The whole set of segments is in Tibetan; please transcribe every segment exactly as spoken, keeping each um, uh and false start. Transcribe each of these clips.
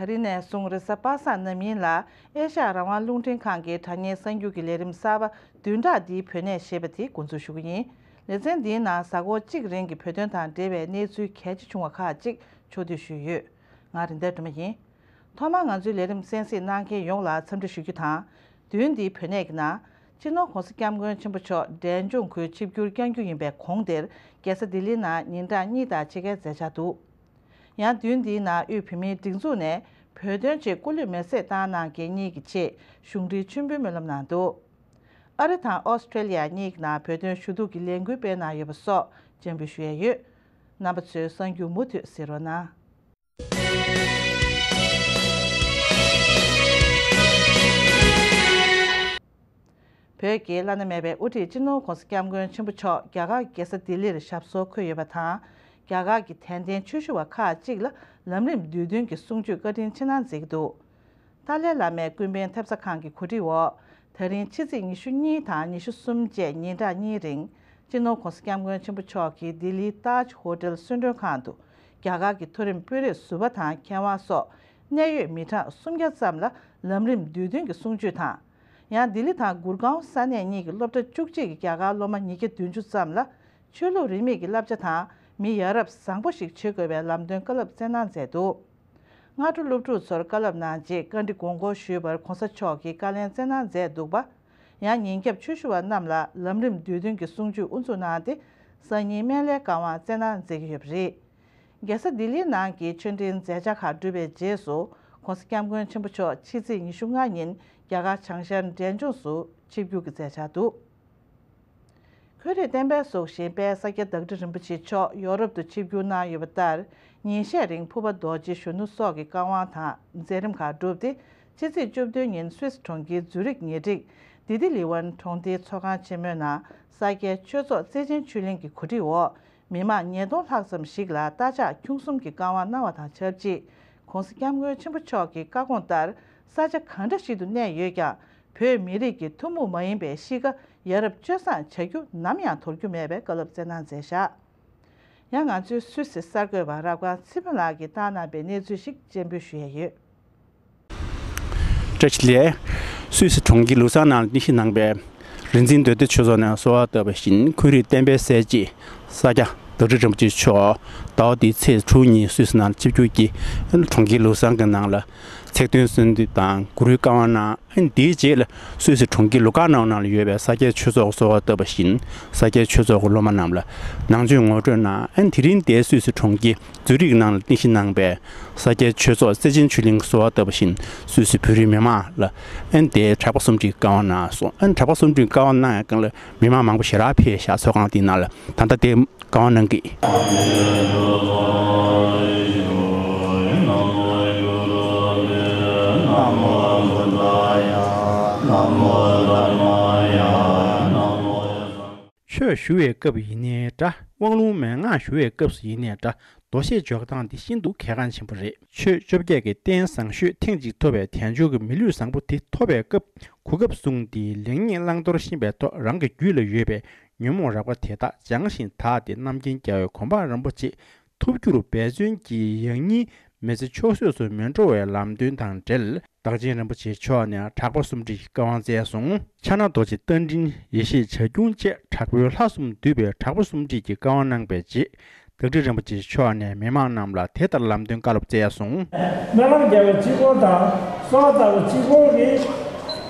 ད་རིང་ནས་བཟུང་རེས་གཟའ་པ་སངས་ནམ་ཡིན་ལ་ཨེ་ཤ་ཡ་རང་དབང་རླུང་འཕྲིན་ཁང་གི་དྲ་བརྙན་གསར་འགྱུར་གྱི་ལས་རིམ་གསར་པ་བདུན་ཕྲག་འདིའི་བོད་གནས་ཞེས་པ་དེ་འགོ་འཛུགས་ཞུ་གི་ཡིན། ལེ་ཚན་འདིའི་ནང་གཟའ་འཁོར་གཅིག་རིང་གི་བོད་དོན་དང་འབྲེལ་བའི་གནས་ཚུལ་གལ་ཆེ་བྱུང་བ་ཁག་ཅིག་ཕྱོགས་བསྡུས་ཞུས་ཡོད། ང་རིན་ལྡན་སྒྲོལ་མ་ཡིན། ཐོག་མར་ང་ཚོའི་ལས་རིམ་གསན་གཟིགས་གནང་མཁན་ཡོངས་ལ་འཚམས་འདྲི་ཞུ་རྒྱུ་དང་། བདུན་འདིའི་བོད་གནས་ཀྱི་ནང་། སྤྱི་ནོར་༧གོང་ས་༧སྐྱབས་མགོན་ཆེན་པོ་མཆོག་འབྲས་ལྗོངས་ཁུལ་ཆིབས་བསྒྱུར་བསྐྱང་རྒྱུ་ཡིན་པའི་གོང་དེར་རྒྱལ་ས་ལྡི་ལི་ནང་ཉིན་གྲངས་གཉིས་དང་ཕྱེད་ཀའི་མཛད་འཆར་འདུག་ཡང་བདུན་འདིའི་ནང་དབུས་བོད་མིའི་སྒྲིག་འཛུགས་ནས་བོད་དོན་ཆེད་སྐུ་ལུས་མེར་སྲེག་བཏང་གནང་མཁན་གཉིས་ཀྱི་ཆེད་གཞུང་འབྲེལ་མཆོད་འབུལ་སྨོན་ལམ་གནང་འདུག་ཨ་རི་དང་ཨོ་སི་ཁྲེ་ལི་ཡ་གཉིས་ཀྱི་ནང་བོད་དོན་ཞུ་གཏུག་གི་ལས་འགུལ་སྤེལ་གནང་ཡོད་པ་སོགས་སྤྱན་འབུལ་ཞུ་ཡས་ཡོད། རྣམ་པ་ཚོས་གསར་འགྱུར་མུ་མཐུད་གཟིགས་རོགས་གནང་། བོད་ཀྱི་བླ་ན་མེད་པའི་དབུ་ཁྲིད་སྤྱི་ནོར་༧གོང་ས་༧སྐྱབས་མགོན་ཆེན་པོ་མཆོག་རྒྱ་གར་རྒྱལ་ས་ལྡི་ལིར་ཞབས་སོར་འཁོད་ཡོད་པ་དང་། རྒྱ་གར་གྱི་དད་ལྡན་ཆོས་ཞུ་བ་ཁག་ཅིག་ལ་ལམ་རིམ་འདུལ་འདུན་གྱི་གསུང་ཆོས་བཀའ་དྲིན་ཆེ་གནང་མཛད་ཀྱི་འདུག་ཏཱ་ལའི་བླ་མའི་ཀུན་ཕན་ཐེབས་རྩ་ཁང་གི་གོ་སྒྲིག་འོག་ད་རིང་ཕྱི་ཚེས་ཉི་ཤུ་གཉིས་དང་ཉི་ཤུ་གསུམ་བཅས་ཉིན་གྲངས་གཉིས་རིང་། སྤྱི་ནོར་༧གོང་ས་༧སྐྱབས་མགོན་ཆེན་པོ་མཆོག་གིས་ལྡི་ལིའི་ཏཱཇ་ཧོ་ཊེལ་གསོལ་མགྲོན་ཁང་དུ། རྒྱ་གར་གྱི་མཐོ་རིམ་དཔོན་རིགས་ཟུར་པ་དང་མཁས་དབང་སོགས་གནད་ཡོད་མི་གྲངས་སུམ་བརྒྱ་ཙམ་ལ་ལམ་རིམ་འདུལ་འདུན་གྱི་གསུང་ཆོས་དང་། ཡང་ལྡི་ལི་དང་གུར་གོང་ས་གནས་གཉིས་ཀྱི་སློབ་གྲྭ་བཅུ་གཅིག་གི་རྒྱ་གར་སློབ་མ་ཉིས་བརྒྱ་བདུན་ཅུ་ཙམ་ལ་ཆོས་ལུགས་རིས་མེད་ཀྱི་བསླབ་བྱ་དང་མི་ཡ་རབས་བཟང་པོ་ཞིག་བྱེད་དགོས་པའི་ལམ་སྟོན་བཀའ་སློབ་སྩལ་གནང་མཛད་འདུག་སྔ་དྲོ་སློབ་ཕྲུག་ཚོར་བཀའ་སློབ་གནང་རྗེས་བཀའ་འདྲི་དགོངས་སྐོར་ཞུས་པར་༧གོང་ས་མཆོག་གིས་བཀའ་ལན་སྩལ་གནང་མཛད་འདུག་པ། ཡང་ཉིན་རྒྱབ་ཆོས་ཞུ་བ་རྣམས་ལ་ལམ་རིམ་འདུལ་འདུན་གྱི་གསུང་ཆོས་དབུ་འཛུགས་གནང་སྟེ། སང་ཉིན་སྨན་བླའི་བཀའ་དབང་སྩལ་གནང་མཛད་ཀྱི་ཡོད་པ་རེད། རྒྱལ་ས་ལྡི་ལིའི་ནང་གི་ཆོས་འབྲེལ་མཛད་འཆར་ཁག་གྲུབ་པའི་རྗེས་སུ། ༧གོང་ས་༧སྐྱབས་མགོན་ཆེན་པོ་མཆོག་ཕྱི་ཚེས་ཉི་ཤུ་ལྔ་ཉིན་རྒྱ་གར་བྱང་ཤར་འབྲས་ལྗོངས་སུ་ཆིབས་བསྒྱུར་གྱི་མཛད་འཆར་འདུག་ཁོས་རིག་བསྟན་པའི་གཟུགས་བཞིན་དཔལ་ས་སྐྱ་བདག་ཁྲི་རིན་པོ་ཆེ་མཆོག་ཡོ་རོབ་ཏུ་ཆིབས་བསྒྱུར་གནང་ཡོད་པ་ལྟར། ཉིན་ཤས་རིང་ཕུར་པ་རྡོ་རྗེ་གཞོན་ནུ་སོགས་ཀྱི་བཀའ་དབང་དང་མཛད་རིམ་ཁག་བསྒྲུབས་ཏེ། ཕྱི་ཚེས་བཅུ་བདུན་ཉིན་སུད་སི་གྲོང་ཁྱེར་ཛུ་རིག་ཉེ་འཁྲིས་དི་ཏི་ལི་ཝན་གྲོང་སྡེའི་ཚོགས་ཁང་ཆེན་མོའི་ནང་ས་སྐྱའི་ཆོས་ཚོགས་བརྩེ་ཆེན་ཆོས་གླིང་གི་གོ་སྒྲིག་འོག་མི་མང་ཉིས་སྟོང་ལྷག་ཙམ་ཞིག་ལ་རྟ་ཕྱག་ཁྱུང་གསུམ་གྱི་བཀའ་དབང་གནང་བ་དང་ཆབས་ཅིག ༸གོང་ས་༸སྐྱབས་མགོན་ཆེན་པོ་མཆོག་གི་བཀའ་དགོངས་ལྟར་ས་ཆ་གང་འདྲ་ཞིག་ཏུ་གནས་ཡོད་ཀྱང་། བོད་མི་རིགས་ཀྱི་ཐུན་མོང་མ་ཡིན་པའི་གཤིས་ཀ་ཡ་རབས་སྤྱོད་བཟང་བྱ་རྒྱུ་ནམ་ཡང་དོར་རྒྱུ་མེད་པའི་བཀའ་སློབ་སྩལ་གནང་མཛད་བཞག་ཡང་ང་ཚོའི་སུད་སི་གསར་འགོད་པ་རབ་སྒང་ཚེ་ཕུན་ལགས་ཀྱིས་བཏང་གནང་པའི་གནས་ཚུལ་ཞིག་སྤྱན་འབུལ་ཞུ་ཡས་ཡོད། བཀྲ་ཤིས་བདེ་ལེགས། སུད་སི་གྲོང་ཁྱེར་ལུ་སཱན་ནང་རྟེན་གཞི་གནང་པའི་རིག་འཛིན་མདོ་སྡེ་ཆོས་ཚོགས་ནས་གསོལ་བ་བཏབ་པ་བཞིན། འཁོན་རིགས་བསྟན་པའི་གསལ་བྱེད་ས་སྐྱ་བདག་ཁྲི་རིན་པོ་ཆེ་མཆོག་ཟླ་བ་འདིའི་ཚེས་དྲུག་ཉིན་སུད་སི་ནང་ཆིབས་བསྒྱུར་གྱིས་གྲོང་ཁྱེར་ལུ་སཱན་གྱི་ནང་ལ་ཚིག་དོན་གསོལ་འདེབས་དང་གུ་རུའི་བཀའ་དབང་གནང་། འདིའི་རྗེས་ལ་སུད་སི་གྲོང་ཁྱེར་ལུ་ཀ་ནའུ་ནང་ལ་ཡོད་པའི་ས་སྐྱའི་ཆོས་ཚོགས་གསོལ་བ་བཏབ་པ་བཞིན། ས་སྐྱའི་ཆོས་ཚོགས་ཀྱི་སློབ་མ་རྣམས་ལ་ནང་ཆོས་ངོ་སྤྲོད་གནང་། དེ་རིང་འདིའི་སུད་སི་གྲོང་ཁྱེར་ཛུ་རིག་ནང་ལ་རྟེན་གཞི་གནང་པའི་ས་སྐྱའི་ཆོས་ཚོགས་བརྩེ་ཆེན་ཆོས་གླིང་གསོལ་བ་བཏབ་པ་བཞིན། སུད་སི་བོད་རིགས་མི་མང་ལ་ཨན་དེའི་གྲགས་པ་གསུམ་སྒྲིལ་བཀའ་དབང་གནང་སོང་། ཨན་གྲགས་པ་གསུམ་སྒྲིལ་བཀའ་དབང་གནང་ཡག་སྒང་ལ་མི་མང་མང་པོ་ཞེ་དྲག་ཕེབས་ཤག་ཚོགས་ཁང་དེའི་ནང་ལ་ད་ལྟ་དེ་བཀའ་དབང་གནང་གི། ཆོས་ཞུ་བའི་སྐབས་ཡིན་ནའི་འདྲ། དབང་ལུང་མན་ངག་ཞུ་བའི་སྐབས་སུ་ཡིན་ནའི་འདྲ། མདོ་བཤད་འཇོག་སྟངས་འདི་ཤིན་ཏུ་གལ་འགངས་ཆེན་པོ་རེད། ཆོས་བཅོ་བརྒྱད་ཀྱི་རྟེན་བཟང་ཤོས་ཐེངས་གཅིག་ཐོབ་པའི་དལ་འབྱོར་གྱི་མི་ལུས་བཟང་པོ་དེ་ཐོབ་པའི་སྐབས། གོ་སྐབས་བཟུང་སྟེ་ལེགས་ཉེས་བླང་དོར་ཤེས་པའི་ཐོག་རང་གི་རྒྱུད་ལ་ཡོད་པའི་ཉོན་མོངས་རགས་པ་དེ་དག་སྦྱངས་ཤིང་དག་སྟེ་རྣམ་མཁྱེན་རྒྱལ་བའི་གོ་འཕང་རིན་པོ་ཆེ་ཐོབ་རྒྱུར་འབད་བརྩོན་གྱིས་ཡང་སྙིང་མི་བརྩི་འཁྱོག་བཤད་སུ་མི་འགྲོ་བའི་ལམ་སྟོན་དང་འབྲེལ། བདག་ཆེན་རིན་པོ་ཆེ་མཆོག་ནས་གྲགས་པ་གསུམ་སྒྲིལ་གྱི་བཀའ་དབང་སྩལ་སོང་། ཕྱག་ན་རྡོ་རྗེ་རྟ་མགྲིན་ཡེ་ཤེས་བྱ་ཁྱུང་བཅས་དྲག་པོའི་ལྷ་གསུམ་འདུས་པའི་གྲགས་པ་གསུམ་སྒྲིལ་གྱི་བཀའ་དབང་གནང་པའི་རྗེས། བདག་ཁྲི་རིན་པོ་ཆེ་མཆོག་ནས་མི་མང་རྣམས་ལ་དེ་ལྟར་ལམ་སྟོན་བཀའ་སློབ་སྩལ་སོང་། སྨོན་ལམ་རྒྱབ་པ་གཅིག་པོ་དང་གསོལ་བ་བཏབ་པ་གཅིག་པོ་གིས་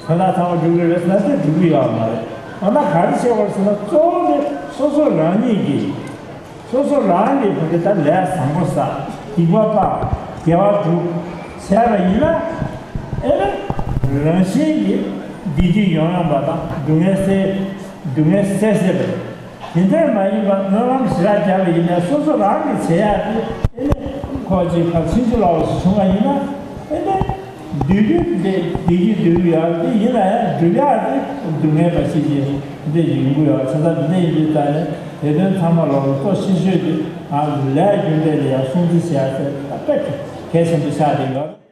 དོན་དག་ཚང་མ་འགྲུབ་ཀྱི་རེད་ཟེར་ན་དེ་འགྲུབ་ཀྱི་ཡོད་མ་རེད། འོ་ན་ག་རེ་བྱེད་དགོས་ཟེར་ན་གཙོ་བོ་དེ་སོ་སོ་རང་ཉིད་ཀྱིས། སོ་སོ་རང་གིས་བོད་དེ་ལྟར་ལས་བཟང་པོ་བསགས། སྡིག་པ་སྤང་། དགེ་བ་སྒྲུབ་བྱས་པ་ཡིན་ན། ཨེ་ནི་རང་བཞིན་གྱིས་བདེ་སྐྱིད་ཡོང་ཡོང་བ་དང་སྡུག་བསྔལ་སེལ། སྡུག་བསྔལ་སེལ་སེལ་བ་རེད། དེ་འདྲ་མ་ཡིན་པར་སྨོན་ལམ་ཞེ་དྲག་བརྒྱབ་པ་ཡིན་ནའི་སོ་སོ་རང་གིས་བྱེད་ཡག་དེ་ཨེ་ནི་ཁོ་ཅིག་ཕར་ཕྱིན་ཅི་ལོག་པ་ཞིག་བྱུང་བ་ཡིན་ན། ཨེ་ནི། འདོད་རྒྱུ་དེ་བདེ་སྐྱིད་འདོད་ཀྱི་ཡོད་དེ་ཡིན་ལ་ཡང་སྒྲུབ་ཡག་དེ་སྡུག་བསྔལ་འབའ་ཞིག་ཅིག་འདི་ཡིན་དགོས་ཡོད། བྱས་ཙང་འདི་ཡིན་དུས་ཙང་ནས་དེ་དོན་ཚང་མ་ལོག་ལ་གཙོ་ཆེ་ཤོས་དེ་ཨ་ལས་རྒྱུ་འབྲས་ལ་ཡང་སྲུང་བརྩི་བྱེད་ཡག་དེ་དཔེ་གལ་ཆེན་པོ་ཆགས་བསྡད་ཡོད།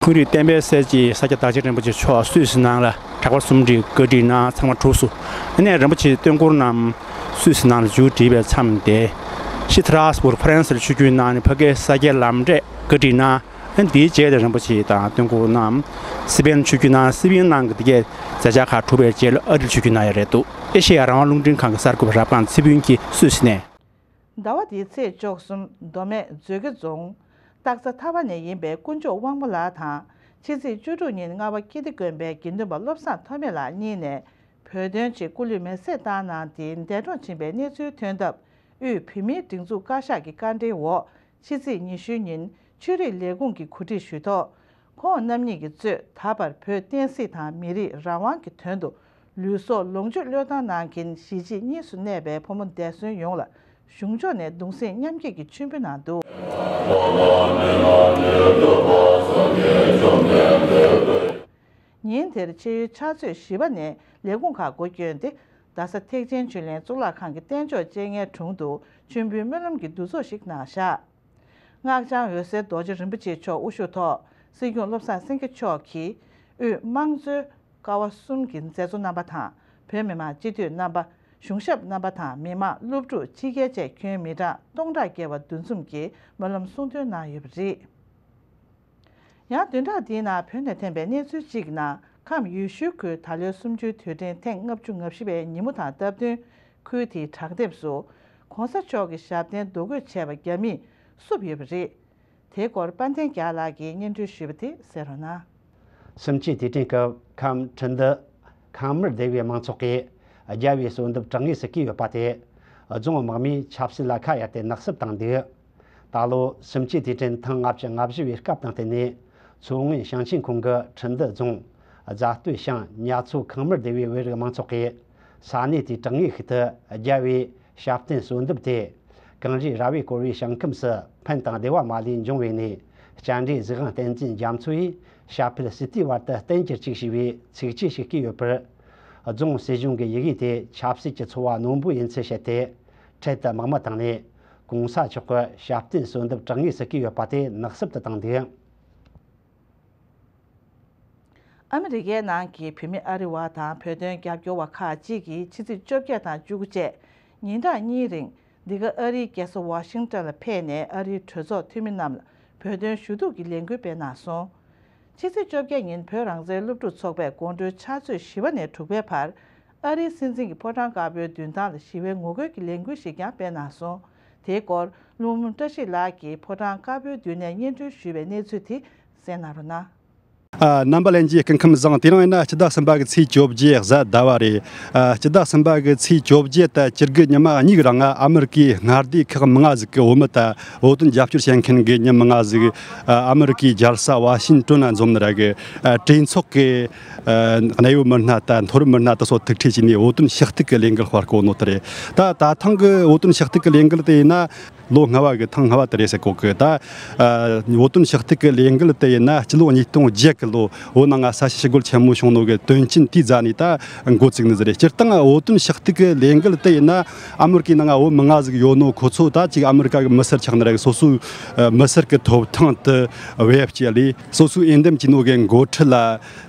འཁོན་རིགས་བསྟན་པའི་གསལ་བྱེད་ས་སྐྱ་བདག་ཆེན་རིན་པོ་ཆེ་མཆོག་སུད་སི་ནང་ལ་གྲགས་པ་གསུམ་སྒྲིལ་བཀའ་དྲིན་གནང་ཚང་མ་གྲུབ་སོང་། ཨ་ནེ་རིན་པོ་ཆེ་སྟོན་འཁོར་རྣམས་སུད་སི་ནང་ལ་མཇུག་བསྒྲིལ་བའི་མཚམས་དེ། ཤི་ཐ་ར་སི་སྦུག་ཧྥ་རན་སིར་ཆིབས་བསྒྱུར་གནང་ནས་ཕ་གིའི་ས་སྐྱའི་ལམ་འབྲས་བཀའ་དྲིན་གནང་། འདིའི་རྗེས་ལ་རིན་པོ་ཆེ་དང་སྟོན་འཁོར་གནང་། སི་པན་ཆོས་བརྒྱུད་གནང་། སི་པན་ནང་གི་དེ་གའི་མཛད་འཆར་ཁག་གྲུབ་པའི་རྗེས་ལ་ཨ་རིར་ཆོས་བརྒྱུད་གནང་ཡ་རེད་འདུག་ཨེ་ཤེ་ཡ་རང་དབང་རླུང་འཕྲིན་ཁང་གི་གསར་འགོད་པ་རབ་སྒང་ཚེ་ཕུན་གྱིས་སུད་སི་ནས། ཟླ་བ་འདིའི་ཚེས་བཅུ་གསུམ་མདོ་སྨད་མཛོད་དགེ་རྫོང་སྟག་རྩེ་མཐའ་བ་ནས་ཡིན་པའི་དཀོན་མཆོག་དབང་མོ་ལགས་དང་། ཕྱི་ཚེས་བཅུ་དྲུག་ཉིན་རྔ་བ་ཀིརྟི་དགོན་པའི་དགེ་འདུན་པ་བློ་བཟང་ཐོགས་མེད་ལགས་གཉིས་ནས་བོད་དོན་ཆེད་སྐུ་ལུས་མེར་སྲེག་བཏང་གནང་སྟེ་འདས་གྲོངས་ཕྱིན་པའི་གནས་ཚུལ་ཐོན་སྟབས། དབུས་བོད་མིའི་སྒྲིག་འཛུགས་བཀའ་ཤག་གི་བཀའ་འཁྲོལ་འོག་ཕྱི་ཚེས་ཉི་ཤུའི་ཉིན་ཆོས་རིག་ལས་ཁུངས་ཀྱིས་གོ་སྒྲིག་ཞུས་ཐོག་ཁོང་རྣམ་གཉིས་ཀྱིས་གཙོས་ད་བར་བོད་བསྟན་སྲིད་དང་མི་རིགས་རང་དབང་གི་དོན་དུ་ལུས་སྲོག་ལོངས་སྤྱོད་བློས་བཏང་གནང་མཁན་གཞིས་བྱེས་གཉིས་སུ་གནས་པའི་ཕོ་མོ་འདས་གསོན་ཡོངས་ལ་གཞུང་ཕྱོགས་ནས་གདུང་སེམས་མཉམ་སྐྱེད་ཀྱི་མཆོད་འབུལ་གནང་འདུག་ཉིན་དེར་ཆེས་ཡོན་ཕྱག་ཚོད་བཞི་པ་ནས་ལས་ཁུངས་ཁག་སྒོ་བསྐྱོན་ཏེ། རྡ་ས་ཐེག་ཆེན་ཆོས་གླིང་གཙུག་ལག་ཁང་གི་རྟེན་མཆོག་སྤྱན་སྔའི་དྲུང་དུ་མཆོད་འབུལ་སྨོན་ལམ་གྱི་འདུ་ཚོགས་ཤིག་གནང་བཞག་སྔགས་འཆང་འོད་ཟེར་རྡོ་རྗེ་རིན་པོ་ཆེ་མཆོག་དབུ་བཞུགས་ཐོག་སྲིད་སྐྱོང་བློ་བཟང་སེང་གེ་མཆོག་གིས་དབུས་དམངས་གཙོའི་ཀ་བ་གསུམ་གྱི་མཛད་གཙོ་རྣམ་པ་དང་། བོད་མི་མང་སྤྱི་འཐུས་རྣམ་པ། གཞུང་ཞབས་རྣམ་པ་དང་མི་མང་། སློབ་ཕྲུག་ཕྱི་རྒྱལ་བཅས་ཁྱོན་མི་གྲངས་སྟོང་ཕྲག་བརྒལ་བ་འདུ་འཛོམས་ཀྱིས་སྨོན་ལམ་གསུང་འདོན་གནང་ཡོད་པ་རེད། ཡང་བདུན་ཕྲག་འདིའི་ནང་བོད་ནས་ཐོན་པའི་གནས་ཚུལ་གཅིག་གི་ནང་ཁམས་ཡུལ་ཤུལ་ཁུལ་ད་ལོའི་གསུམ་བཅུའི་དུས་དྲན་ཐེངས་ལྔ་བཅུ་ང་བཞི་པའི་ཉིན་མོ་དང་སྟབས་བསྟུན་ཁུལ་དེའི་དྲང་དེབ་སུ་༸གོང་ས་མཆོག་གི་ཞབས་བརྟན་རྡོ་བརྐོས་བྱས་པ་རྒྱ་མིས་བསུབས་ཡོད་པ་རེད། དེའི་སྐོར་དཔལ་ལྡན་རྒྱལ་ལགས་ཀྱིས་སྙན་སྒྲོན་ཞུས་པ་དེ་གསན་རོགས་གནང་། གསུམ་བཅུའི་དུས་དྲན་སྐབས་ཁམས་ཁྲི་འདུ་ཁང་མིར་སྡེ་བའི་མང་ཚོགས་ཀྱིས་རྒྱལ་བའི་གསོལ་འདེབས་དྲང་ངེས་སུ་བཀོད་ཡོད་པ་དེ་རྫོང་དམག་མིས་ཆབ་སྲིད་ལ་ཁ་གཡར་ཏེ་ནག་བསུབ་བཏང་འདུག་ད་ལོ་གསུམ་བཅུའི་དུས་དྲན་ཐེངས་ལྔ་བཅུ་ང་བཞི་པའི་སྐབས་དང་བསྟུན་ནས་མཚོ་སྔོན་ཞིང་ཆེན་ཁོངས་ཀྱི་ཁྲི་འདུ་རྫོང་རྫ་སྟོད་ཤང་ཉ་མཚོ་ཁང་མིར་སྡེ་བའི་བོད་རིགས་མང་ཚོགས་ཀྱིས་ས་གནས་དེའི་དྲང་ངེས་ཤིག་ཏུ་རྒྱལ་བའི་ཞབས་བརྟན་གསོལ་འདེབས་དེ། གངས་རིའི་ར་བས་བསྐོར་བའི་ཞིང་ཁམས་སུ་ཕན་དང་བདེ་བ་མ་ལུས་འབྱུང་བའི་གནས། སྤྱན་རས་གཟིགས་དབང་བསྟན་འཛིན་རྒྱ་མཚོ་ཡིས་ཞབས་ཕུད་སྲིད་དེའི་བར་དུ་བརྟན་གྱུར་ཅིག་ཞེས་པའི་ཚིགས་བཅད་ཞིག་བརྐོས་ཡོད་པར། རྫོང་སྲིད་གཞུང་གི་ཡི་གེ་དེ་ཆབ་སྲིད་ཀྱི་ཚོར་བ་རྣོན་པོ་ཡིན་ཚུལ་བཤད་དེ། འཕྲལ་དུ་དམག་མི་བཏང་ནས་༸གོང་ས་མཆོག་གི་ཞབས་བརྟན་གསོལ་འདེབས་དྲང་ངེས་སུ་བཀོད་ཡོད་པ་དེ་ནག་བསུབ་ཏུ་བཏང་འདུག་ཨ་མི་རི་ཀའི་ནང་གི་བོད་མི་ཨ་རི་བ་དང་བོད་དོན་རྒྱབ་སྐྱོར་བ་ཁག་ཅིག་གིས་ཕྱི་ཚེས་བཅོ་བརྒྱད་དང་བཅུ་དགུ་བཅས་ཉིན་གྲངས་གཉིས་རིང་འདི་ག་ཨ་རིའི་རྒྱལ་ས་ཝ་ཤིང་ཏོན་ལ་ཕེབས་ནས་ཨ་རིའི་གྲོས་ཚོགས་འཐུས་མི་རྣམས་ལ་བོད་དོན་ཞུ་གཏུག་གི་ལས་འགུལ་སྤེལ་གནང་སོང་། ཕྱི་ཚེས་བཅོ་བརྒྱད་ཉིན་བོད་རང་བཙན་སློབ་ཕྲུག་ཚོགས་པས་དགོང་དྲོའི་ཕྱག་ཚོད་བཞི་པ་ནས་དྲུག་པའི་བར་ཨ་རིའི་སྲིད་འཛིན་གྱི་ཕོ་བྲང་དཀར་པོའི་མདུན་ཐང་ལ་ཞི་བའི་ངོ་རྒོལ་གྱི་ལས་འགུལ་ཞིག་ཀྱང་སྤེལ་གནང་སོང་། དེའི་སྐོར་ཀླུ་མོ་བཀྲ་ཤིས་ལགས་ཀྱིས་ཕོ་བྲང་དཀར་པོའི་མདུན་ནས་སྙན་སྒྲོན་ཞུས་པའི་གནས་ཚུལ་དེ་གསན་གནང་རོགས་གནང་། ཨ། རྣམ་པ་ལྷན་རྒྱས་སྐུ་ཁམས་བཟང་། དེ་རིང་ཡིན་ན་སྤྱི་ཟླ་གསུམ་པ་གི་ཚེས་བཅོ་བརྒྱད་གཟའ་ཟླ་བ་རེད། ཨ། སྤྱི་ཟླ་གསུམ་པ་གི་ཚེས་བཅོ་བརྒྱད་དང་བཅུ་དགུ་ཉི་མ་གཉིས་ཀྱི་རིང་ང་ཨ་མི་རི་ཀའི་མངའ་སྡེ་ཁག་མང་ང་ཟིག་གི་བོད་མི་དང་བོད་དོན་རྒྱབ་སྐྱོར་བྱེད་མཁན་གྱི་མི་མང་ང་ཟིག་ཨ་མི་རི་ཀའི་རྒྱལ་ས་ཝ་ཤིང་ཏོན་ན་འཛོམས་ནི་ར་གི། ཨ། གྲོས་ཚོགས་ཀྱི། ཨ། གནད་ཡོད་མི་སྣ་དང་མཐོ་རིམ་མི་སྣ་དེ་ཚོ་ཐུག་འཕྲད་བྱས་ནས་བོད་དོན་ཕྱོགས་གཏུག་གི་ལས་འགུལ་སྤེལ་གོ་ནོ་དེ་རེད། ད་ད་ཐེངས་ཀྱི་བོད་དོན་ཕྱོགས་གཏུག་གི་ལས་འགུལ་དེ་ཡིན་ན། ལོ་ལྔ་བ་གི་ཐེངས་ལྔ་བ་དེ་རེད་ཟེར་གོ་གི། ད། ཨ། བོད་དོན་ཕྱོགས་གཏུག་གི་ལས་འགུལ་དེ་ཡིན་ན་སྤྱི་ལོ་ཉིས་སྟོང་བརྒྱད་གི་ལོ་བོད་ནང་ང་ས་ཞིང་ཞི་རྒོལ་ཆེན་མོ་བྱུང་ནོ་གི་དོན་རྐྱེན་དེའི་རྗེས་ནས་ད་འགོ་བཙུགས་ནི་ཟིག་རེད། སྤྱིར་བཏང་བོད་དོན་ཕྱོགས་གཏུག་གི་ལས་འགུལ་དེ་ཡིན་ན་ཨ་མི་རི་ཀའི་ནང་ང་བོད་མི་མང་ཟིག་ཡོད་ནོ་ཁོ་ཚོ་ད་ཅིག་ཨ་མི་རི་ཀ་གི་མི་སེར་ཆགས་ནི་རེད། སོ་སོའི་མི་སེར་གི་ཐོབ་ཐང་དེ་བེད་སྤྱད་ལས་སོ་སོའི་འོས་འདེམས་བྱས་ནོ་གི་འགོ་ཁྲིད་ལ་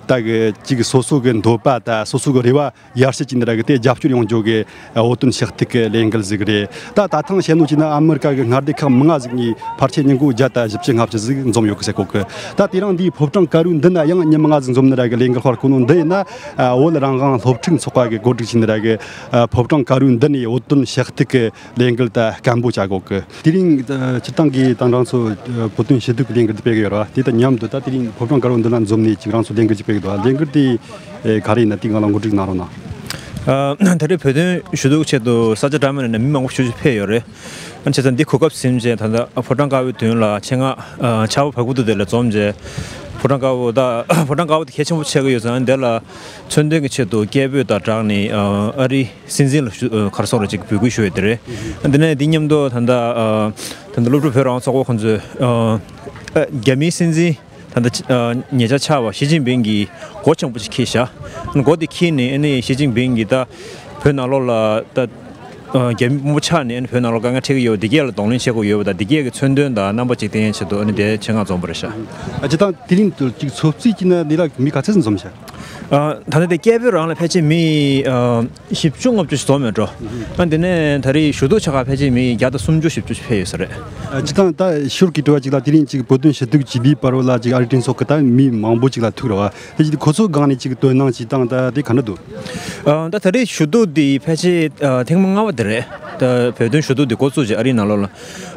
ད་གི་ཅིག་སོ་སོ་གི་འདོད་པ་ད་སོ་སོ་གི་རེ་བ་ཡར་ཞུ་བྱས་ནི་ར་གི་དེ་རྒྱབ་སྐྱོར་ཡོང་རྒྱུ་གི་བོད་དོན་ཕྱོགས་གཏུག་གི་ལས་འགུལ་ཟིག་རེད། ད་ད་ཐེངས་བཤད་ནོ་བྱས་ན་ཨ་མི་རི་ཀ་གི་མངའ་སྡེ་ཁག་མང་ང་ཟིག་ནས་ཕལ་ཆེར་མི་འགོ་བརྒྱ་དང་བཞི་བཅུ་ལྔ་བཅུ་ཟིག་འཛོམས་ཡོད་གི་ཟེར་གོ་གི། ད་དེ་རིང་འདིའི་ཕོ་བྲང་དཀར་པོའི་མདུན་ན་ཡང་མི་མང་ང་ཟིག་འཛོམས་ནི་ར་གི་ལས་འགུལ་སྤེལ་གོ་ནོ་འདི་ཡིན་ན། བོད་རང་དབང་སློབ་ཕྲུག་ཚོགས་པ་གི་གོ་སྒྲིག་བྱས་ནི་ར་གི་ཕོ་བྲང་དཀར་པོའི་མདུན་ནས་བོད་དོན་ཕྱོགས་གཏུག་གི་ལས་འགུལ་ད་སྐད་འབོད་བྱ་གོ་གི། དེ་རིང་སྤྱིར་བཏང་གི་དང་སྒྲ་ཚོ་བོད་དོན་ཞུ་གཏུག་གི་ལས་འགུལ་དེ་སྤེལ་གི་ཡོད་ར། དེ་དང་མཉམ་དུ་ད་དེ་རིང་ཕོ་བྲང་དཀར་པོའི་མདུན་ལ་འཛོམས་ནས་ཅིག་རང་ཚོ་ལས་འགུལ་ཅིག་སྤེལ་གི་འདུག་ལས་འགུལ་དེ་ག་རེ་ཡིན་ན་དེ་ང་ལ་ངོ་སྤྲོད་གནང་རོགས་གནང་། ཨ། ད་རེས་བོད་དོན་ཞུ་གཏུག་ཆེད་དུ་ས་ཆ་འདྲ་མིན་ནས་མི་མང་པོ་ཞེ་ཅིག་ཕེབས་ཡོད་རེད། ཨ་ནི་བྱས་ཙང་འདི་གོ་སྐབས་ཟིན་རྗེས་ད་ལྟ་ཕོ་བྲང་དཀར་པོའི་མདུན་ལ་ཆེད་མངགས་ཨ་ཕྱག་དཔེ་བལ་གུ་དུ་དེ་ལ་འཛོམས་རྗེས་ཕོ་བྲང་དཀར་པོ་ད་ཕོ་བྲང་དཀར་པོ་དེ་གལ་ཆེན་པོ་ཆགས་ཀྱི་ཡོད་ཙང་འདི་ལ་མཚོན་དོན་གྱི་ཆེད་དུ་སྐད་འབོད་དང་སྦྲགས་ནས་ཨ་ཨ་རིའི་སྲིད་འཛིན་ལ་ཞུ་ཨ་ག་རེ་ཟེར་དགོས་རེད། ཅིག་འབོད་སྐུལ་ཞུ་ཡོད་དེ་རེད། འདི་ནས་འདི་མཉམ་དུ་ད་ལྟ་ཨ་ད་ལྟ་སློབ་ཕྲུག་བོད་རང་དབང་ཚོགས་པ་ཁོང་ཚོས་ཨ་ཨ་རྒྱ་མིའི་སྲིད་འཛིན་ད་ལྟ་ཨ་ཉེ་ཆར་ཆགས་པ་ཞི་ཅིན་ཕིང་གི་སྒོ་ཆེན་པོ་ཅིག་འཁྱེར་བཞག་སྒོ་དེ་འཁྱེར་ནས་ཨ་ནི་ཞི་ཅིན་ཕིང་གིས་ད་བོད་ནང་ལོགས་ལ་ད་ཨ་རྒྱ་མི་དཔོན་པོ་ཆགས་ནས་ཨ་ནི་བོད་ནང་ལོགས་དཀའ་ངལ་འཕྲད་ཀྱི་ཡོད་པ་འདི་གས་ལ་གདོང་ལེན་བྱེད་དགོས་ཡོད་པ་དང་། འདི་གས་ཀྱི་མཚོན་དོན་དང་རྣམ་པ་ཅིག་བསྟན་ཡའི་ཆེད་དུ་ཨ་ནི་དེ་ཆེད་མངགས་འཛོམས་པ་རེད་ཤག་ཨ་ཅེ་དང་དེ་རིང་དུ་ཅིག་ཚོགས་གཙོས་ཀྱི་ན་འདི་ལ་མི་ག་ཚད་ཙམ་འཛོམས་ཤག་ཨ། ད་ལྟ་དེ་སྐད་འབོད་རང་ལ་ཕལ་ཆེར་མི་ཨ་བཞི་བཅུ་ལྔ་བཅུ་ཞིག་འཛོམས་ཡོད་འགྲོ། ཨ། དེ་ནས་ད་རེས་ཞུ་གཏུག་བྱ་ག་ཕལ་ཆེར་མི་བརྒྱ་དང་སུམ་ཅུ་བཞི་བཅུ་ཞིག་ཕེབས་ཡོད་ས་རེད། ཨ། སྤྱིར་བཏང་ད་ཤུལ་གྱི་དྲི་བ་ཅིག་ལ། དེ་རིང་ཅིག་བོད་དོན་ཞུ་གཏུག་བྱེད་པའི་བར་བ་ལ་ཅིག་ཨ་རིའི་གྲོས་ཚོགས་ཀྱི་ད་མི་མང་པོ་ཅིག་ལ་ཐུག་རེད་བ། དེ་ཅིག་ཁོ་ཚོའི་སྒང་ནས་ཅིག་དོ་སྣང་ཅིག་བཏང་། ད་དེ་ག་འདྲ་འདུག་ཨ། ད་ད་རེས་ཞུ་གཏུག་འདི་ཕལ་ཆེར་ཨ་ཐེངས་མ་ལྔ་པ་དེ་རེད། ད་བོད་དོན་ཞུ་གཏུག་འདི་འགོ་བཙུགས་རྗེས་ཨ་རིའི་ནང་ལོགས་ལ།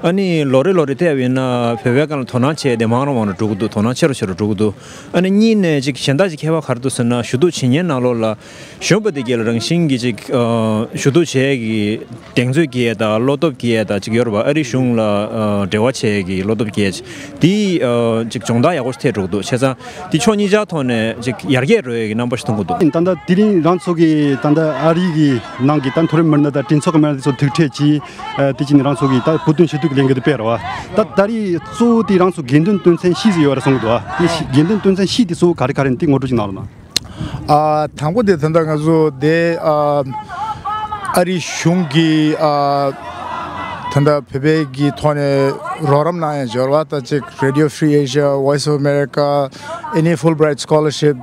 ཨ་ནི་ལོ་རེ་ལོ་རེ་བལྟས་པ་ཡིན་ན་བོད་པའི་སྒང་ལ་དོ་སྣང་བྱས་ཏེ་མང་རུ་མང་རུ་འགྲོ་གི་འདུག་དོ་སྣང་ཆེ་རུ་ཆེ་རུ་འགྲོ་གི་འདུག་ཨ་ནི་གཉིས་ནས་ཅིག་གཞན་དག་ཅིག་ཁྱད་པར་ག་རེ་འདུག་ཟེར་ན། ཞུ་གཏུག་བྱེད་མཁན་ནང་ལོགས་ལ་གཞོན་པ་དེ་གས་ལ་རང་བཞིན་གྱིས་ཅིག་ཨ་ཞུ་གཏུག་བྱེད་ཡས་ཀྱི་གདེང་ཚོད་སྐྱེ་ཡས་དང་བློ་སྟོབས་སྐྱེ་ཡས་དང་ཅིག་ཡོད་རེད་བ། ཨ་རི་གཞུང་ལ་ཨ་འབྲེལ་བ་བྱེད་ཡས་ཀྱི་བློ་སྟོབས་སྐྱེ་ཡས་དེ་ཨ་ཅིག་སྦྱོང་བརྡར་ཡག་པོ་ཞིག་ཐེབས་འགྲོ་གི་འདུག་བྱས་ཙང་དེ་ཕྱོགས་གཉིས་ཆ་ཐོག་ནས་ཅིག་ཡར་རྒྱས་འགྲོ་ཡས་ཀྱི་རྣམ་པ་ཞིག་མཐོང་གི་འདུག་ད་ལྟ་དེ་རིང་རང་ཚོ་གི་ད་ལྟ་ཨ་རི་གི་ནང་གི་ད་མཐོ་རིམ་མི་སྣ་དང་གྲོས་ཚོགས་ཀྱི་མི་སྣ་དེ་ཚོ་ཐུག་འཕྲད་ཀྱིས། ཨ། དེ་བྱས་ནས་རང་ཚོ་གི་ད་བོད་དོན་ཞུ་གཏུག་གི་ལས་འགུལ་དེ་སྤེལ་རེད་བ། ད་ད་རེས་གཙོ་བོ་དེ་རང་ཚོ་དགོས་འདུན་དོན་ཚན་བཞི་ཟིག་ཡོད་རེད་གསུང་གི་འདུག་བ། དེ་བཞི། དགོས་འདུན་དོན་ཚན་བཞི་དེ་གཙོ་བོ་ག་རེ་ག་རེ་ཡིན་དེ་ངོ་སྤྲོད་ཅིག་གནང་རོགས་གནང་། ཨ། དང་པོ་དེ་ད་ལྟ་ང་ཚོ་དེ་ཨ་ཨ་རི་གཞུང་གིས་ཨ་ད་ལྟ་བོད་པའི་གི་ཐོག་ནས་རོགས་རམ་གནང་ཡ་འབྱོར་བ། ད་ཅིག་Radio Free Asia, Voice of America, ཨ་ནི་Fulbright Scholarship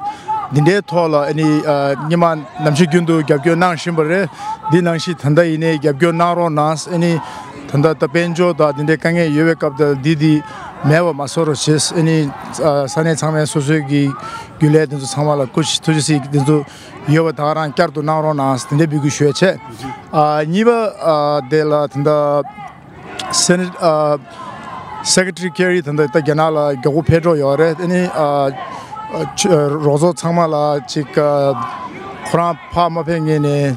འདི་འདྲའི་ཐོག་ལ་ཨ་ནི་ཨ་སྔོན་མ་ནམ་ཞིག་རྒྱུན་དུ་རྒྱབ་སྐྱོར་གནང་བཞིན་པ་རེད། འདི་ནང་བཞིན་ད་ལྟ་ཡིན་ནའི་རྒྱབ་སྐྱོར་གནང་རོགས་གནང་། ཨ་ནི་ད་ལྟ་ད་དཔལ་འབྱོར་དང་འདི་འདྲའི་དཀའ་ངལ་ཡོད་པའི་སྐབས་དེར་འདི་འདི་མེད་པ་མ་བཟོ་རོགས་བྱེད། ཨ་ནི་ཨ་ས་གནས་ཚང་མས་སོ་སོའི་གི་རྒྱུན་ལས་དེ་ཚོ་ཚང་མ་ལ་སྐུ་ཞབས་ཐུགས་རྗེ་གཟིགས་དེ་ཚོ་ཡོད་པ་ད་ག་རང་བསྐྱར་དུ་གནང་རོགས་གནང་ཟེར་དེ་འདྲའི་འབོད་སྐུལ་ཞུ་ཡ་བྱས། ཨ་གཉིས་པ་ཨ་དེ་ལ་ད་ལྟ་སེ་ནེ་ཊར་ཨ་སེ་ཀེ་ཊ་རི་ཀེ་རི་ད་ལྟ་ད་རྒྱ་ནག་ལ་མགྱོགས་པོ་ཕེབས་འགྲོ་ཡོད་རེད། ཨ་ནི་ཨ་ཆ་རོགས་ཚོགས་ཚང་མ་ལ་ཅིག་ཨ་ཁོ་རང་ཕར་མ་ཕེབས་སྔོན་ནས་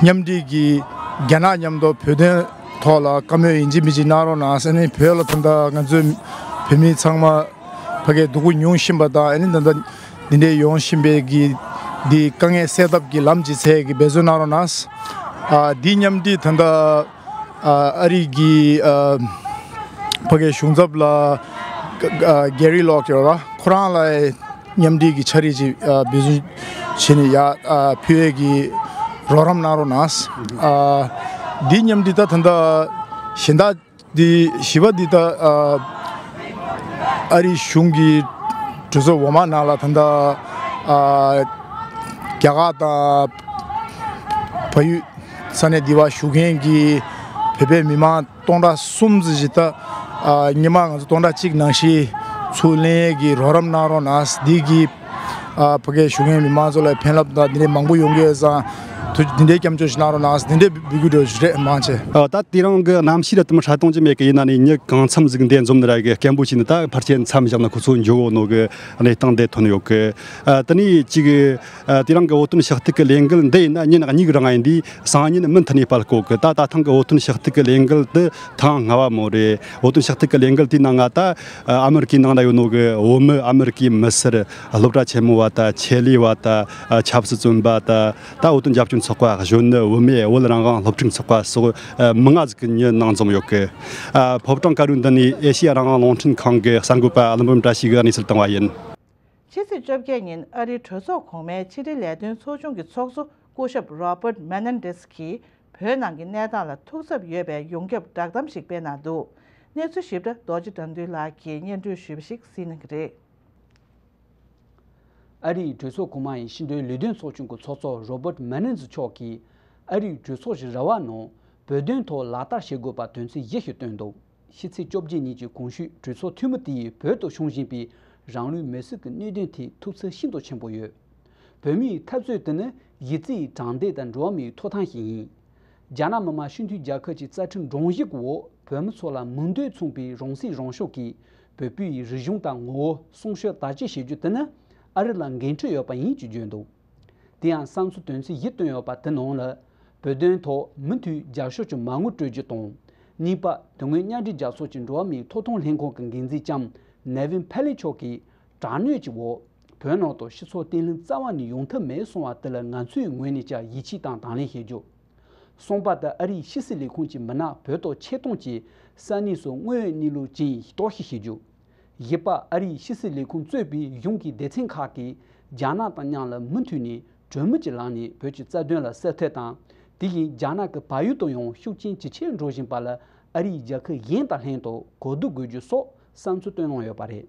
མཉམ་འབྲེལ་གྱིས་རྒྱ་ནག་མཉམ་དུ་བོད་དོན་ཐོག་ལ་བཀའ་མོལ་ཡིན་གཅིག་མིན་གཅིག་གནང་རོགས་གནང་ཟེར། ཨ་ནི་བོད་ལ་ད་ལྟ་ང་ཚོའི་བོད་མི་ཚང་མ་ཕ་གིར་སྡུག་པོ་མྱོང་བཞིན་པ་དང་། ཨ་ནི་ད་ལྟ་འདི་འདྲའི་ཡོང་བཞིན་པའི་གི་འདི་དཀའ་ངལ་སེལ་ཐབས་ཀྱི་ལམ་ཅིག་འཚོལ་གྱི་འབད་བརྩོན་གནང་རོགས་གནང་། ཨ་འདི་མཉམ་འབྲེལ་ད་ལྟ་ཨ་ཨ་རི་གི་ཨ་ཕ་གིའི་གཞུང་ཚབ་ལ་ཨ་གེ་རི་ལོག་ཡོད་ར། ཁོ་རང་ལ་མཉམ་འབྲེལ་གྱི་ཕྱག་བྲིས་ཅིག་ཨ་འབད་བརྩོན་བྱས་ནས་ཡར་ཨ་ཕུལ་ཡས་ཀྱི་རོགས་རམ་གནང་རོགས་གནང་། ཨ་འདི་མཉམ་འབྲེལ་ད་ད་ལྟ་གཞན་དག་འདི་བཞི་པ་འདི་ད་ཨ་ཨ་རི་གཞུང་གི་གྲོས་ཚོགས་འོག་མ་ནང་ལ་ད་ལྟ་ཨ་རྒྱ་གར་དང་བལ་ཡུལ་ས་གནས་འདི་བ་བཞུགས་མཁན་གྱི་བོད་པའི་མི་མང་སྟོང་ཕྲག་གསུམ་ཙམ་ཞིག་ད་ཨ་སྔོན་མ་ང་ཚོ་སྟོང་ཕྲག་གཅིག་ནང་བཞིན་ཚུར་ལེན་ཡས་ཀྱི་རོགས་རམ་གནང་རོགས་གནང་། འདི་གི་ཨ་ཕ་གིར་བཞུགས་མཁན་མི་མང་ཚོ་ལ་ཕན་རླབས་དང་འདི་འདྲའི་མང་པོ་ཡོང་གི་ཡོད་ཙང་། དུ་འདི་འདྲའི་སྐྱབས་བཅོལ་ཞིག་གནང་རོགས་གནང་། འདི་འདྲའི་འབོད་སྐུལ་འགྲོ་རྒྱུ་རེད་མང་ཆེ། ཨ་ད་དེ་རིང་གི་གནམ་གཤིས་ར་དུ་མ་ཧྲ་ཏོང་ཅི་མེད་གི། ཡིན་ན་ནི་མྱི་གང་འཚམ་ཟིག་འདི་འཛོམས་ནི་ར་གི་སྐད་འབོད་བྱས་ནི་ད་ཕལ་ཆེར་མཚམས་བཞག་ན་ཁོ་ཚོ་འགྱོ་གོ་ནོ་གི་གནས་སྟངས་དེ་ཐོན་ཡོད་གི། ཨ་དེ་ནས་ཅིག་ཨ་དེ་རིང་གི་བོད་དོན་ཞུ་གཏུག་གི་ལས་འགུལ་འདི་ཡིན་ན་ཉིན་གཉིས་གི་རིང་ཡིན་དུས་སང་ཉིན་མུ་མཐུད་ནས་སྤེལ་གོ་གི། ད་ད་ཐེངས་གི་བོད་དོན་ཞུ་གཏུག་གི་ལས་འགུལ་འདི་ཐེངས་ལྔ་པ་མོ་རེད། བོད་དོན་ཞུ་གཏུག་གི་ལས་འགུལ་དེའི་ནང་ང་ད་ཨ་མེ་རི་ཀའི་ནང་ན་ཡོད་ནོ་གི་བོད་མི། ཨ་མེ་རི་ཀའི་མི་སེར། སློབ་གྲྭ་ཆེན་མོ་བ་དང་ཆེད་ལས་བ་དང་ཆབ་སྲིད་བཙོན་པ་དང་ད་བོད་དོན་རྒྱབ་སྐྱོར་ཚོགས་པ་གཞོན་ནུ། བུད་མེད། བོད་རང་དབང་སློབ་ཕྲུག་ཚོགས་པ་སོགས་མི་ལྔ་ཟིག་གི་མྱི་ནང་འཛོམས་ཡོད་གི། ཕོ་བྲང་དཀར་པོའི་མདུན་ནས་ཨེ་ཤེ་ཡ་རང་དབང་རླུང་འཕྲིན་ཁང་གི་གསར་འགོད་པ་ཀླུ་འབུམ་བཀྲ་ཤིས་ཀྱིས་གནས་ཚུལ་བཏང་བ་ཡིན། ཕྱི་ཚེས་བཅོ་བརྒྱད་ཉིན་ཨ་རིའི་གྲོས་ཚོགས་གོང་མའི་ཕྱི་དྲིལ་ལས་དོན་ཚོགས་ཆུང་གི་ཚོགས་གཙོ་སྐུ་ཞབས་Robert Menendez གྱིས་བོད་ནང་གི་གནས་སྟངས་ལ་ཐུགས་འཚབ་ཡོད་པའི་ཡོངས་ཁྱབ་བསྒྲགས་གཏམ་ཞིག་སྤེལ་གནང་འདུག་གནས་ཚུལ་ཞིབ་ཕྲ་རྡོ་རྗེ་དགྲ་འདུལ་ལགས་ཀྱིས་སྙན་སྒྲོན་ཞུས་པ་ཞིག་གསན་གནང་གི་རེད། ཨ་རིའི་གྲོས་ཚོགས་གོང་མ་ཡི་ཕྱི་དྲིལ་ལས་དོན་ཚོགས་ཆུང་གི་ཚོགས་གཙོ་Robert Menendez མཆོག་གིས་ཨ་རིའི་གྲོས་ཚོགས་ཀྱི་ར་བ་ནང་བོད་དོན་ཐོག་ལག་བསྟར་བྱེད་དགོས་པ་དོན་ཚན་བཞི་ཞིག་བཏོན་འདུག་ཕྱི་ཚེས་བཅོ་བརྒྱད་ཉིན་གྱི་གོང་ཞུས་གྲོས་ཚོགས་འཐུས་མི་དེས་བོད་དུ་བྱུང་བཞིན་པའི་རང་ལུས་མེར་སྲེག་གི་གནད་དོན་ཐད་ཐུགས་འཚབ་ཤིན་ཏུ་ཆེན་པོ་ཡོད། བོད་མིའི་འཐབ་རྩོད་དེ་ནི་གཞི་རྩའི་དྲང་བདེན་དང་འགྲོ་བ་མིའི་ཐོབ་ཐང་ཞིག་ཡིན། རྒྱ་ནག་མི་དམངས་སྤྱི་མཐུན་རྒྱལ་ཁབ་ཀྱི་རྩ་ཁྲིམས་སྒྲོམ་གཞི་གི་འོག་བོད་མི་ཚོ་ལ་མིང་དོན་མཚུངས་པའི་རང་སྲིད་རང་སྐྱོང་གིས་བོད་པའི་རིག་གཞུང་དང་ངོ་བོ་སྲུང་སྐྱོབ་དར་རྒྱས་བྱེད་རྒྱུ་དེ་ནི་ཨ་རི་ལ་འགན་འཁྲི་ཡོད་པ་ཡིན་ཞེས་བརྗོད་འདུག་དེ་ཡང་བསམ་ཚུལ་དོན་ཚན་བཞི་བཏོན་ཡོད་པ་དེ་ནང་ལ་བོད་དོན་ཐོག་མུ་མཐུད་རྒྱབ་སྐྱོར་གྱི་མ་དངུལ་སྤྲོད་རྒྱུ་དང་། གཉིས་པ། དེ་སྔོན་མཉམ་འབྲེལ་རྒྱལ་ཚོགས་ཀྱི་འགྲོ་བ་མིའི་ཐོབ་ཐང་ལྷན་ཁང་གི་འགན་འཛིན་ལྕམ་ནེ་ཝིན་ཕེ་ལི་མཆོག་གིས་དྲག་གནོན་གྱི་འོག་བོད་ནང་དུ་སྤྱི་ཚོགས་བརྟན་ལྷིང་རྩ་བ་ནས་ཡོང་ཐབས་མེད་གསུངས་པ་དེ་ལ་ང་ཚོའི་ངོས་ནས་ཀྱང་ཡིད་ཆེས་དང་དང་ལེན་བྱེད་རྒྱུ། གསུམ་པ། ད་ཨ་རིའི་ཕྱི་སྲིད་ལས་ཁུངས་ཀྱི་མི་སྣ་བོད་དུ་ཆེད་གཏོང་གིས་ས་གནས་སུ་དངོས་ཡོད་གནས་ལུགས་ཅན་ཡིན་རྟོག་ཞིབ་བྱེད་རྒྱུ། བཞི་པ། ཨ་རིའི་ཕྱི་སྲིད་ལས་ཁུངས་གཙོས་པའི་གཞུང་གི་སྡེ་ཚན་ཁག་གིས་རྒྱ་ནག་དང་མཉམ་ལ་མུ་མཐུད་ནས་གྲོས་མོལ་གྱི་ལམ་ནས་བོད་ཀྱི་རྩ་དོན་ལ་སེལ་ཐབས་དང་། དེ་བཞིན་རྒྱ་ནག་གི་བལ་ཡུལ་དུ་ཡང་ཤུགས་རྐྱེན་ཇེ་ཆེར་འགྲོ་བཞིན་པ་ལ་ཨ་རིའི་རྒྱལ་ཁབ་གཞན་དང་ལྷན་དུ་གོ་བསྡུར་དགོས་རྒྱུ་སོགས་བསམ་ཚུལ་བཏོན་གནང་ཡོད་པ་རེད།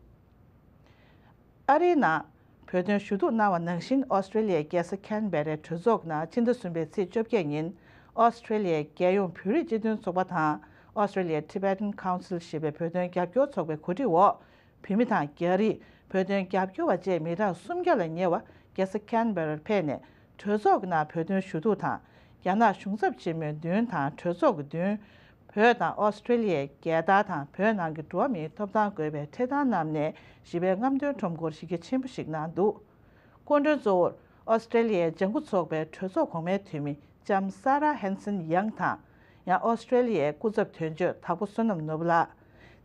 ཨ་རིའི་ནང་ བོད་དོན་ཞུ་གཏུག་གནང་བ་ནང་བཞིན། ཨོ་སི་ཀྲེ་ལི་ཡའི་རྒྱལ་ས་ཁན་བེ་རའི་གྲོས་ཚོགས་ནང་ཕྱི་ཟླ་གསུམ་པའི་ཚེས་བཅོ་བརྒྱད་ཉིན། ཨོ་སི་ཀྲེ་ལི་ཡའི་རྒྱལ་ཡོངས་བོད་རིགས་སྤྱི་མཐུན་ཚོགས་པ་དང་། Australia Tibetan Council ཞེས་པའི་བོད་དོན་རྒྱབ་སྐྱོར་ཚོགས་པའི་གོ་སྒྲིག་འོག་བོད་མི་དང་རྒྱ་རིགས། བོད་དོན་རྒྱབ་སྐྱོར་བ་བཅས་མི་གྲངས་སུམ་བརྒྱ་ལ་ཉེ་བ་རྒྱལ་ས་ཁན་བེ་རར་ཕེབས་ནས། གྲོས་ཚོགས་ཀྱི་ནང་བོད་དོན་ཞུ་གཏུག་དང་། རྒྱ་ནག་གཞུང་ཚབ་ཆེན་མོའི་མདུན་དང་གྲོས་ཚོགས་ཀྱི་མདུན། བོད་དང་ཨོ་སི་ཀྲེ་ལི་ཡའི་རྒྱལ་དར་དང་བོད་ནང་གི་འགྲོ་བ་མིའི་ཐོབ་ཐང་དགོས་པའི་འཕྲེད་དར་བསྣམས་ནས་ཞི་བའི་རྔམ་སྟོན་ཁྲོམ་སྐོར་གཞི་རྒྱ་ཆེན་པོ་ཞིག་གནང་འདུག་སྐུ་མགྲོན་གཙོ་བོར་ཨོ་སི་ཀྲེ་ལི་ཡའི་ལྗང་ཁུ་ཚོགས་པའི་གྲོས་ཚོགས་གོང་མའི་འཐུས་མི་ལྕམ་ས་ར་ཧན་སན་ཡང་དང་། ཡང་ཨོ་སི་ཀྲེ་ལི་ཡའི་སྐུ་ཚབ་དོན་གཅོད་དྭགས་པོ་བསོད་ནམས་ནོར་བུ་ལགས།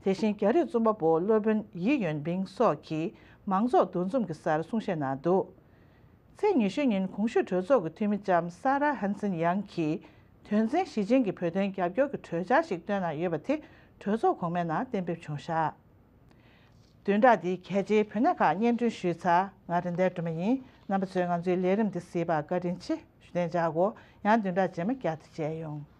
དེ་བཞིན་རྒྱ་རིགས་རྩོམ་པ་པོ་སློབ་དཔོན་ཡི་ཡོན་པིང་སོགས་ཀྱིས་མང་ཚོགས་འདུ་འཛོམས་ཀྱི་སར་གསུང་བཤད་གནང་འདུག་ཚེས་ཉི་ཤུ་ཉིན་གོང་ཞུས་གྲོས་ཚོགས་ཀྱི་འཐུས་མི་ལྕམ་ས་ར་ཧན་སན་ཡང་གིས་དོན་ཚན་བཞི་ཅན་གྱི་བོད་དོན་རྒྱབ་སྐྱོར་གྱི་གྲོས་འཆར་ཞིག་བཏོན་གནང་ཡོད་པ་དེ་གྲོས་ཚོགས་གོང་མའི་ནང་གཏན་འབེབས་བྱུང་བཞག་བདུན་ཕྲག་འདིའི་གལ་ཆེའི་བོད་གནས་ཁག་སྙན་སྒྲོན་ཞུས་ཚར། ང་རེད་མདའ་སྒྲོལ་མ་ཡིན། རྣམ་པ་ཚོས་ང་ཚོའི་ལས་རིམ་འདི་གཟིགས་པར་བཀའ་དྲིན་ཆེ་ཞུ་དན་བྱ་དགོ། ཡང་བདུན་ཕྲག་རྗེས་མ་བསྐྱར་དུ་མཇལ་ཡོང་།